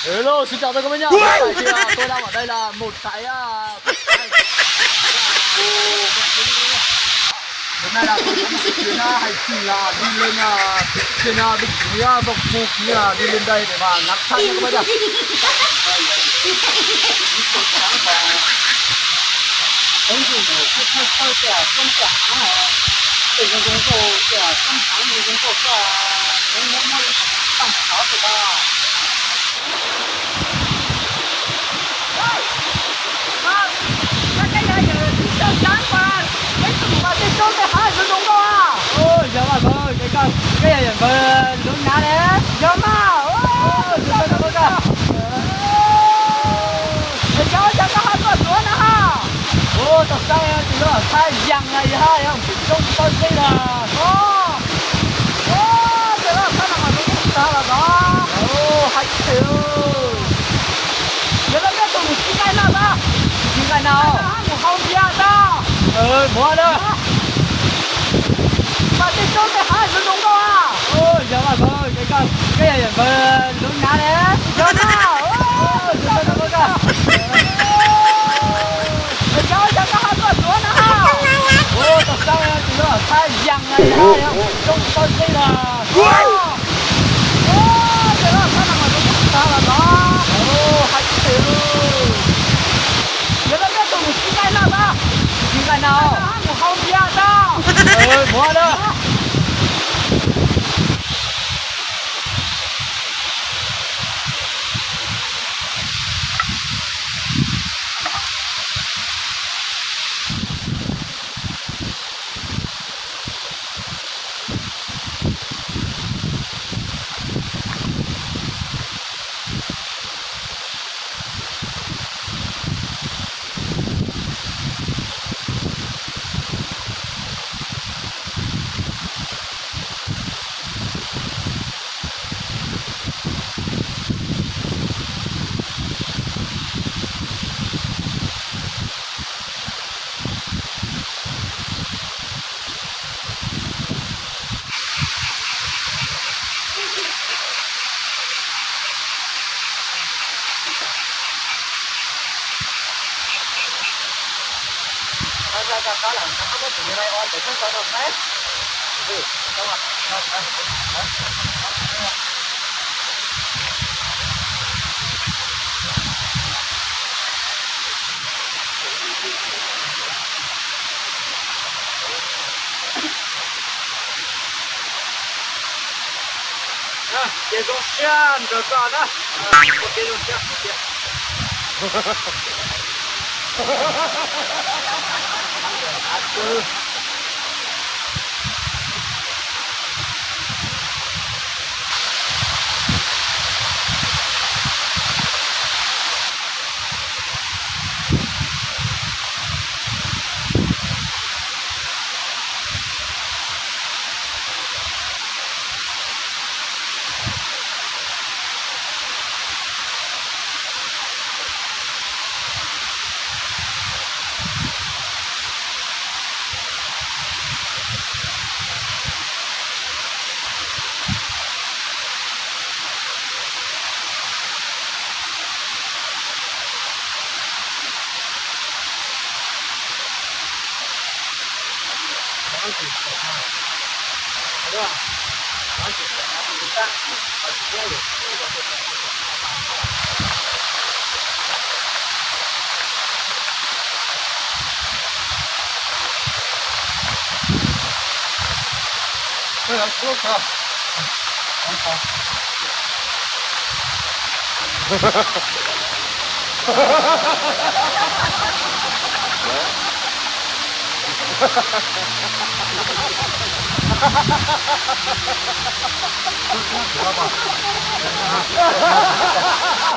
Hello, xin chào tất cả các bác nhá. Hiện tại thì, à, tôi đang ở đây là một cái, à, Hôm nay là tôi có một chuyến, à, hành trình, à, đi lên, à, trên, à, đỉnh núi, à, Vọng Phu, à, đi lên đây để mà ngắm san nha các bác nhá. Ua, tej roob tej hav zoo zoo nkauj a. Yog mas, koj yog yawm npawg Lub Nav ne? Yog mas. Ua, cov ua cas koj ho tuaj tuav na ha? Ua, tau saib tus lub hauv thaj yees na yog, yog tus roob tau txij na. Ua, ua, tus lub hauv thaj no mas zoo nkauj tag los os. Ua, hais tias, yog leej twg tus mus tsis nqaij no tag, tsis nqaij no, mus haus npias tag. Muab na. Mas tej roob tej hav zoo zoo nkauj a. Yog mas, koj yog yawm npawg Lub Nav ne? Yog mas. Ua, cov ua cas koj ho tuaj tuav na ha? Ua, tau saib tus lub hauv thaj yees na yog, yog tus roob tau txij na. Ua, ua, tus lub hauv thaj no mas zoo nkauj tag los os. Ua, hais tias, yog leej twg tus mus tsis nqaij no tag, tsis nqaij no, mus haus npias tag. Muab na. Ces zoo siab nrog koj na. Ua ke zoo siab.